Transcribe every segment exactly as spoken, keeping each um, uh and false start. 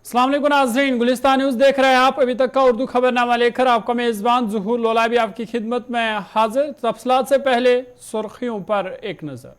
السلام علیکم ناظرین، گلستان نیوز دیکھ رہے ہیں آپ۔ ابھی تک کا اردو خبرنامہ لے کر آپ کا میزبان ظہور لولابی آپ کی خدمت میں حاضر۔ تفصیلات سے پہلے سرخیوں پر ایک نظر۔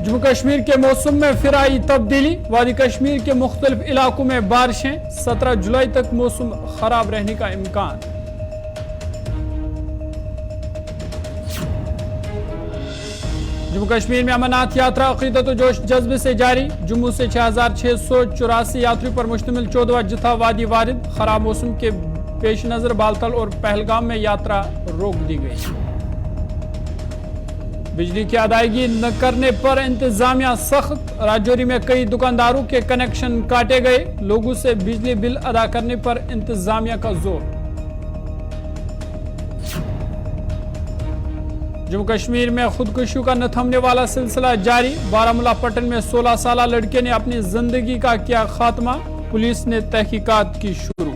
جموں کشمیر کے موسم میں پھر آئی تبدیلی، وادی کشمیر کے مختلف علاقوں میں بارشیں، سترہ جولائی تک موسم خراب رہنے کا امکان۔ جموں کشمیر میں امرناتھ یاترا عقیدت و جوش جذبے سے جاری، جموں سے چھ ہزار چھ سو چوراسی یاتریوں پر مشتمل چودواں جتھا وادی وارد، خراب موسم کے پیش نظر بالتل اور پہلگام میں یاترا روک دی گئی۔ بجلی کی ادائیگی نہ کرنے پر انتظامیہ سخت، راجوری میں کئی دکانداروں کے کنکشن کاٹے گئے، لوگوں سے بجلی بل ادا کرنے پر انتظامیہ کا زور۔ جموں کشمیر میں خودکشیوں کا نہ تھمنے والا سلسلہ جاری، بارہ ملا پٹن میں سولہ سالہ لڑکے نے اپنی زندگی کا کیا خاتمہ، پولیس نے تحقیقات کی شروع۔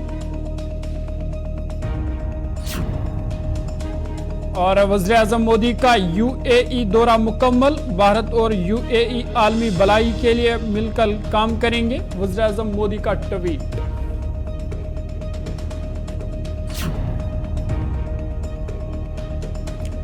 اور وزیر اعظم مودی کا یو اے ای دورہ مکمل، بھارت اور یو اے ای عالمی بھلائی کے لیے مل کر کام کریں گے، وزیر اعظم مودی کا ٹویٹ۔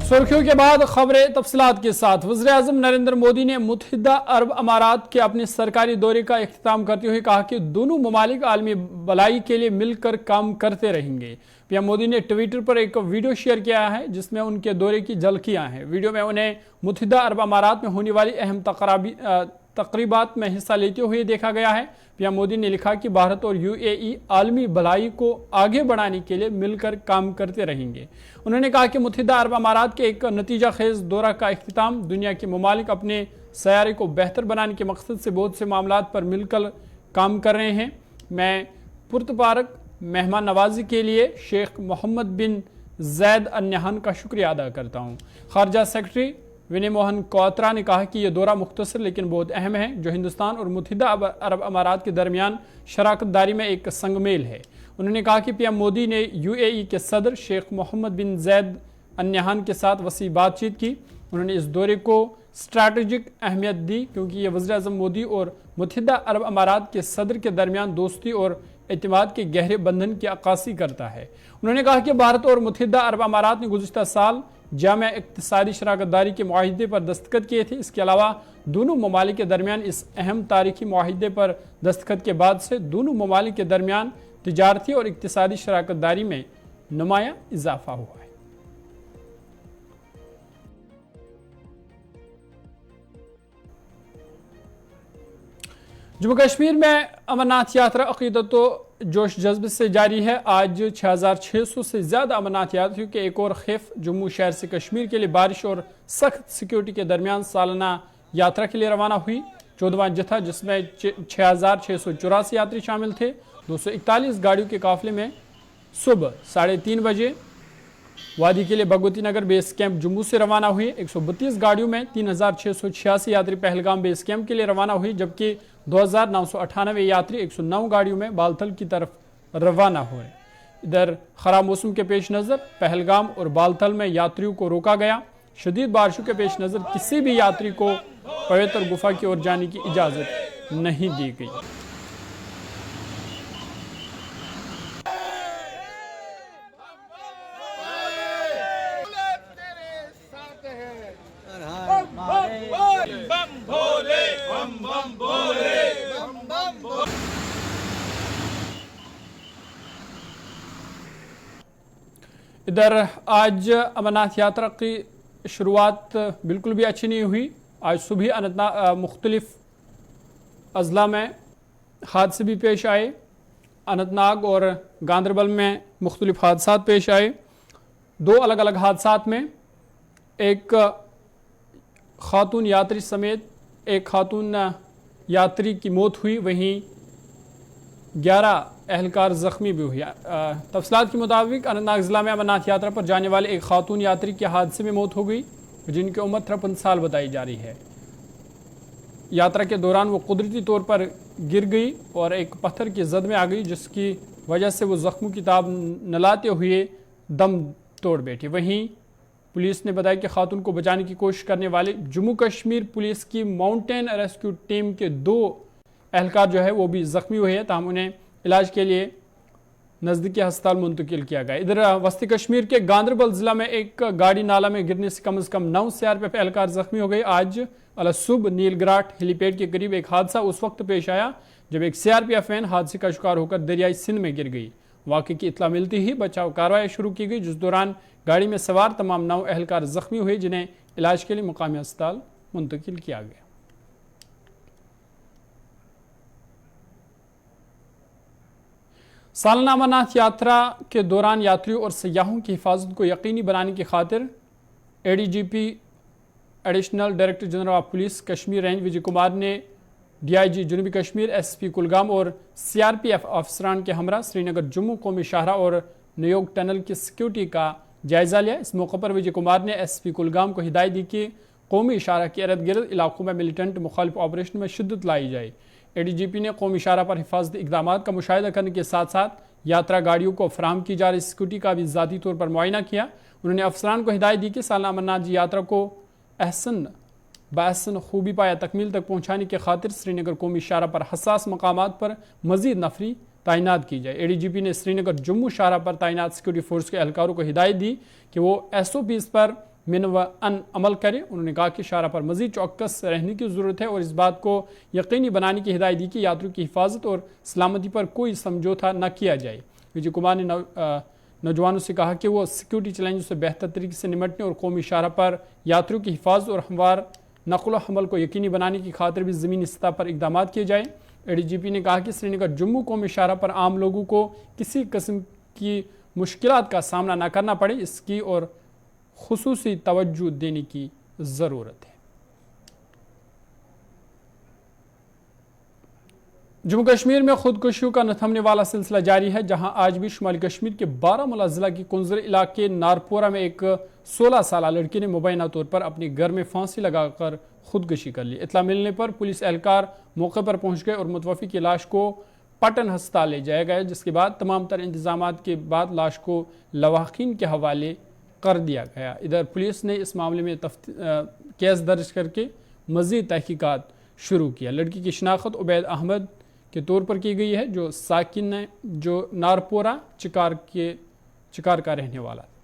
سرخیوں کے بعد خبریں تفصیلات کے ساتھ۔ وزیر اعظم نریندر مودی نے متحدہ عرب امارات کے اپنے سرکاری دورے کا اختتام کرتے ہوئے کہا کہ دونوں ممالک عالمی بھلائی کے لیے مل کر کام کرتے رہیں گے۔ پی ایم مودی نے ٹویٹر پر ایک ویڈیو شیئر کیا ہے، جس میں ان کے دورے کی جھلکیاں ہیں۔ ویڈیو میں انہیں متحدہ عرب امارات میں ہونے والی اہم تقرابی-، آ، تقریبات میں حصہ لیتے ہوئے دیکھا گیا ہے۔ پی ایم مودی نے لکھا کہ بھارت اور یو اے ای عالمی بھلائی کو آگے بڑھانے کے لیے مل کر کام کرتے رہیں گے۔ انہوں نے کہا کہ متحدہ عرب امارات کے ایک نتیجہ خیز دورہ کا اختتام، دنیا کے ممالک اپنے سیارے کو بہتر بنانے کے مقصد سے بہت سے معاملات پر مل کر کام کر رہے ہیں۔ میں پرتپارک مہمان نوازی کے لیے شیخ محمد بن زید النہیان کا شکریہ ادا کرتا ہوں۔ خارجہ سیکرٹری ونی موہن کواترا نے کہا کہ یہ دورہ مختصر لیکن بہت اہم ہے، جو ہندوستان اور متحدہ عب-، عرب امارات کے درمیان شراکت داری میں ایک سنگ میل ہے۔ انہوں نے کہا کہ پی ایم مودی نے یو اے ای کے صدر شیخ محمد بن زید النہیان کے ساتھ وسیع بات چیت کی۔ انہوں نے اس دورے کو اسٹریٹجک اہمیت دی، کیونکہ یہ وزیر اعظم مودی اور متحدہ عرب امارات کے صدر کے درمیان دوستی اور اعتماد کے گہرے بندھن کی عکاسی کرتا ہے۔ انہوں نے کہا کہ بھارت اور متحدہ عرب امارات نے گزشتہ سال جامع اقتصادی شراکت داری کے معاہدے پر دستخط کیے تھے۔ اس کے علاوہ دونوں ممالک کے درمیان اس اہم تاریخی معاہدے پر دستخط کے بعد سے دونوں ممالک کے درمیان تجارتی اور اقتصادی شراکت داری میں نمایاں اضافہ ہوا ہے۔ جموں کشمیر میں امرناتھ یاترا عقیدت و جوش جذبے سے جاری ہے۔ آج چھ ہزار چھ سو سے زیادہ امرناتھ یاتریوں کے ایک اور خیف جموں شہر سے کشمیر کے لیے بارش اور سخت سیکیورٹی کے درمیان سالانہ یاترا کے لیے روانہ ہوئی۔ چودواں جتھا، جس میں چھ ہزار چھ سو چوراسی یاتری شامل تھے، دو سو اکتالیس گاڑیوں کے قافلے میں صبح ساڑھے تین بجے وادی کے لیے بھگوتی نگر بیس کیمپ جموں سے روانہ ہوئی۔ ایک سو بتیس گاڑیوں میں تین ہزار چھ سو چھیاسی یاتری پہلگام بیس کیمپ کے لیے روانہ ہوئی، جبکہ دو ہزار نو سو اٹھانوے یاتری ایک سو نو گاڑیوں میں بالتل کی طرف روانہ ہوئے۔ ادھر خراب موسم کے پیش نظر پہلگام اور بالتل میں یاتریوں کو روکا گیا۔ شدید بارشوں کے پیش نظر کسی بھی یاتری کو پوتر گفا کی اور جانے کی اجازت نہیں دی گئی۔ ادھر آج امرناتھ یاترا کی شروعات بالکل بھی اچھی نہیں ہوئی۔ آج صبح اننت ناگ، آ، مختلف اضلاع میں حادثے بھی پیش آئے۔ اننت ناگ اور گاندربل میں مختلف حادثات پیش آئے۔ دو الگ الگ حادثات میں ایک خاتون یاتری سمیت ایک خاتون یاتری کی موت ہوئی، وہیں گیارہ اہلکار زخمی بھی ہوئے۔ آ، تفصیلات کے مطابق اننت ناگ ضلع میں امرناتھ یاترا پر جانے والے ایک خاتون یاتری کی حادثے میں موت ہو گئی، جن کی عمر ترپن سال بتائی جا رہی ہے۔ یاترا کے دوران وہ قدرتی طور پر گر گئی اور ایک پتھر کی زد میں آ گئی، جس کی وجہ سے وہ زخموں کی تاب نہ لاتے ہوئے دم توڑ بیٹھی۔ وہیں پولیس نے بتایا کہ خاتون کو بچانے کی کوشش کرنے والے جموں کشمیر پولیس کی ماؤنٹین ریسکیو ٹیم کے دو اہلکار جو ہے وہ بھی زخمی ہوئے ہیں، تاہم انہیں علاج کے لیے نزدیکی ہسپتال منتقل کیا گیا۔ ادھر وسطی کشمیر کے گاندربل ضلع میں ایک گاڑی نالا میں گرنے سے کم از کم نو سی آر پی ایف اہلکار زخمی ہو گئے۔ آج الصبح نیل گراٹ ہیلی پیڈ کے قریب ایک حادثہ اس وقت پیش آیا، جب ایک سی آر پی ایف وین حادثے کا شکار ہو کر دریائے سندھ میں گر گئی۔ واقعے کی اطلاع ملتی ہی بچاؤ کارروائی شروع کی گئی، جس دوران گاڑی میں سوار تمام نو اہلکار زخمی ہوئے، جنہیں علاج کے لیے مقامی ہسپتال منتقل کیا گیا۔ سالانہ امرناتھ یاترا کے دوران یاتریوں اور سیاحوں کی حفاظت کو یقینی بنانے کی خاطر اے ڈی جی پی، ایڈیشنل ڈائریکٹر جنرل آف پولیس کشمیر رینج وجے کمار نے ڈی آئی جی جنوبی کشمیر، ایس پی کلگام اور سی آر پی ایف افسران کے ہمراہ سری نگر جموں قومی شاہراہ اور نیوگ ٹنل کی سیکیورٹی کا جائزہ لیا۔ اس موقع پر وجے کمار نے ایس پی کلگام کو ہدایت دی کہ قومی شاہراہ کے ارد گرد علاقوں میں ملیٹنٹ مخالف آپریشن میں شدت لائی جائے۔ اے ڈی جی پی نے قومی شاہراہ پر حفاظتی اقدامات کا مشاہدہ کرنے کے ساتھ ساتھ یاترا گاڑیوں کو فراہم کی جا رہی سیکیورٹی کا بھی ذاتی طور پر معائنہ کیا۔ انہوں نے افسران کو ہدایت دی کہ سالانہ امرناتھ جی یاترا کو احسن، باحسن خوبی پایا تکمیل تک پہنچانے کی خاطر سری نگر قومی شاہراہ پر حساس مقامات پر مزید نفری تعینات کی جائے۔ اے ڈی جی پی نے سری نگر جموں شاہراہ پر تعینات سیکیورٹی فورس کے اہلکاروں کو ہدایت دی کہ وہ ایس او پیز پر من و ان عمل کریں۔ انہوں نے کہا کہ شاہراہ پر مزید چوکس رہنے کی ضرورت ہے اور اس بات کو یقینی بنانے کی ہدایت دی کہ یاتریوں کی حفاظت اور سلامتی پر کوئی سمجھوتہ نہ کیا جائے۔ وجے کمار نے نو-، آ، نوجوانوں سے کہا کہ وہ سیکیورٹی چیلنجوں سے بہتر طریقے سے نمٹنے اور قومی شاہراہ پر یاتریوں کی حفاظت اور ہموار نقل و حمل کو یقینی بنانے کی خاطر بھی زمینی سطح پر اقدامات کیے جائیں۔ اے ڈی جی پی نے کہا کہ سری نگر جموں قومی شاہراہ پر عام لوگوں کو کسی قسم کی مشکلات کا سامنا نہ کرنا پڑے، اس کی اور خصوصی توجہ دینے کی ضرورت ہے۔ جموں کشمیر میں خودکشیوں کا نہ تھمنے والا سلسلہ جاری ہے، جہاں آج بھی شمالی کشمیر کے بارہ ملا ضلع کے کنزر علاقے نارپورہ میں ایک سولہ سالہ لڑکی نے مبینہ طور پر اپنے گھر میں پھانسی لگا کر خودکشی کر لی۔ اطلاع ملنے پر پولیس اہلکار موقع پر پہنچ گئے اور متوفی کی لاش کو پٹن ہسپتال لے جایا گیا، جس کے بعد تمام تر انتظامات کے بعد لاش کو لواحقین کے حوالے کر دیا گیا۔ ادھر پولیس نے اس معاملے میں تفت-، آ، کیس درج کر کے مزید تحقیقات شروع کیا۔ لڑکی کی شناخت عبید احمد کے طور پر کی گئی ہے، جو ساکن ہے، جو نارپورہ چکار کے، چکار کا رہنے والا ہے۔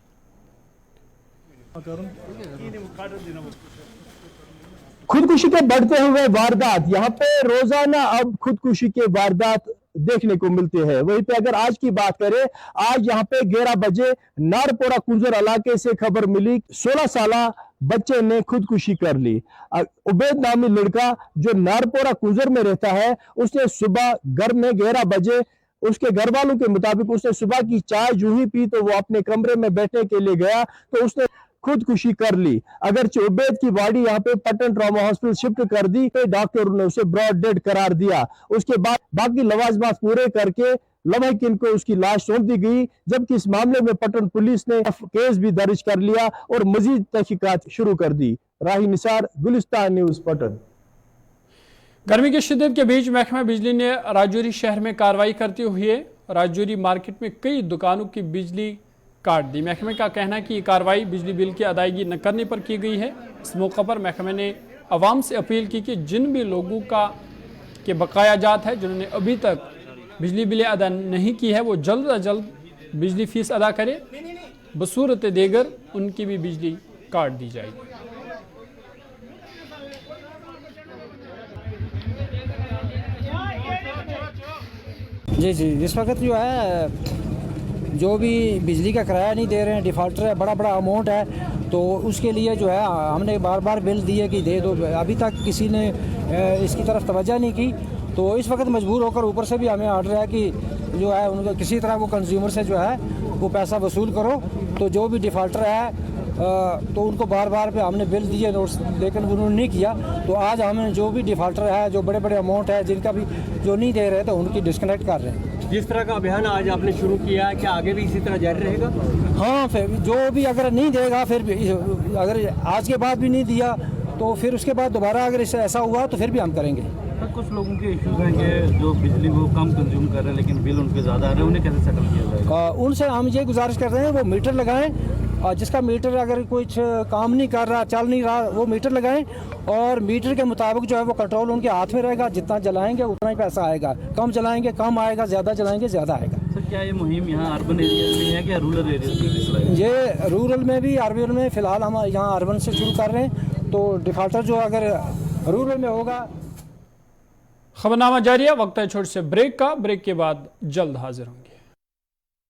خودکشی کے بڑھتے ہوئے واردات، یہاں پہ روزانہ اب خودکشی کے واردات دیکھنے کو ملتے ہیں۔ وہیں پہ اگر آج کی بات کریں، آج یہاں پہ گیارہ بجے نارپورہ کنزر علاقے سے خبر ملی، سولہ سالہ بچے نے خودکشی کر لی۔ ا-، عبید نامی لڑکا جو نارپورہ کنزر میں رہتا ہے، اس نے صبح گھر میں گیارہ بجے، اس کے گھر والوں کے مطابق اس نے صبح کی چائے جو ہی پی تو وہ اپنے کمرے میں بیٹھنے کے لیے گیا تو اس نے خودکشی کر لی۔ اگرچہ عبید کی باڈی یہاں پہ پٹن ٹراما ہاسپٹل شفٹ کر دی، ڈاکٹروں نے اسے براڈ ڈیڈ قرار دیا۔ اس کے بعد باقی لوازمات پورے کر کے لواحقین کو اس کی لاش سونپ دی گئی، جبکہ اس معاملے میں پٹن پولیس نے کیس بھی درج کر لیا اور مزید تحقیقات شروع کر دی۔ راہی نثار، گلستان نیوز، پٹن۔ گرمی کی شدت کے بیچ محکمہ بجلی نے راجوری شہر میں کارروائی کرتے ہوئے راجوری مارکیٹ میں کئی دکانوں کی بجلی کاٹ دی۔ محکمے کا کہنا ہے کہ یہ کارروائی بجلی بل کی ادائیگی نہ کرنے پر کی گئی ہے۔ اس موقع پر محکمے نے عوام سے اپیل کی کہ جن بھی لوگوں کا، کے بقایا جات ہے، جنہوں نے ابھی تک بجلی بلیں ادا نہیں کی ہے، وہ جلد از جلد بجلی فیس ادا کرے، بصورت دیگر ان کی بھی بجلی کاٹ دی جائے گی۔ جی، جی، اس وقت جو ہے، جو بھی بجلی کا کرایہ نہیں دے رہے ہیں، ڈیفالٹر ہے، بڑا بڑا اماؤنٹ ہے، تو اس کے لیے جو ہے، ہم نے بار بار بل دیے کہ دے دو، ابھی تک کسی نے، اے، اس کی طرف توجہ نہیں کی۔ تو اس وقت مجبور ہو کر اوپر سے بھی ہمیں آرڈر ہے کہ جو ہے، ان کو کسی طرح وہ کنزیومر سے جو ہے، وہ پیسہ وصول کرو۔ تو جو بھی ڈیفالٹر ہے، آ، تو ان کو بار بار پہ ہم نے بل دیے، نوٹس، لیکن انہوں نے نہیں کیا۔ تو آج ہم جو بھی ڈیفالٹر ہے، جو بڑے بڑے اماؤنٹ ہے، جن کا بھی جو نہیں دے رہے، تو ان کی ڈسکنیکٹ کر رہے ہیں۔ جس طرح کا ابھیان آج آپ نے شروع کیا ہے، کیا آگے بھی اسی طرح جاری رہے گا؟ ہاں، پھر جو بھی اگر نہیں دے گا، پھر بھی اگر آج کے بعد بھی نہیں دیا، تو پھر اس کے بعد دوبارہ اگر اس سے ایسا ہوا، تو پھر بھی ہم کریں گے۔ سر، کچھ لوگوں کے ایشوز ہیں کہ جو بجلی وہ کم کنزیوم کر رہے ہیں، لیکن بل ان کے زیادہ آ رہے ہیں، انہیں کیسے سیٹل کیا جائے گا؟ آ، ان سے ہم یہ گزارش کر رہے ہیں، وہ میٹر لگائیں، और जिसका मीटर अगर कुछ काम नहीं कर रहा, चल नहीं रहा, वो मीटर लगाएं और मीटर के मुताबिक जो है वो कंट्रोल उनके हाथ में रहेगा। जितना जलाएंगे उतना ही पैसा आएगा, कम जलाएंगे कम आएगा, ज़्यादा जलाएंगे ज़्यादा आएगा। सर, क्या ये मुहिम यहाँ अर्बन एरिया में है या रूरल एरिया में भी चलाई? ये रूरल में भी, अर्बन में, फ़िलहाल हम यहाँ अर्बन से शुरू कर रहे हैं। तो डिफॉल्टर जो अगर रूरल में होगा खबरनामा जारी है। वक्त है छोटे से ब्रेक का। ब्रेक के बाद जल्द हाजिर होंगे।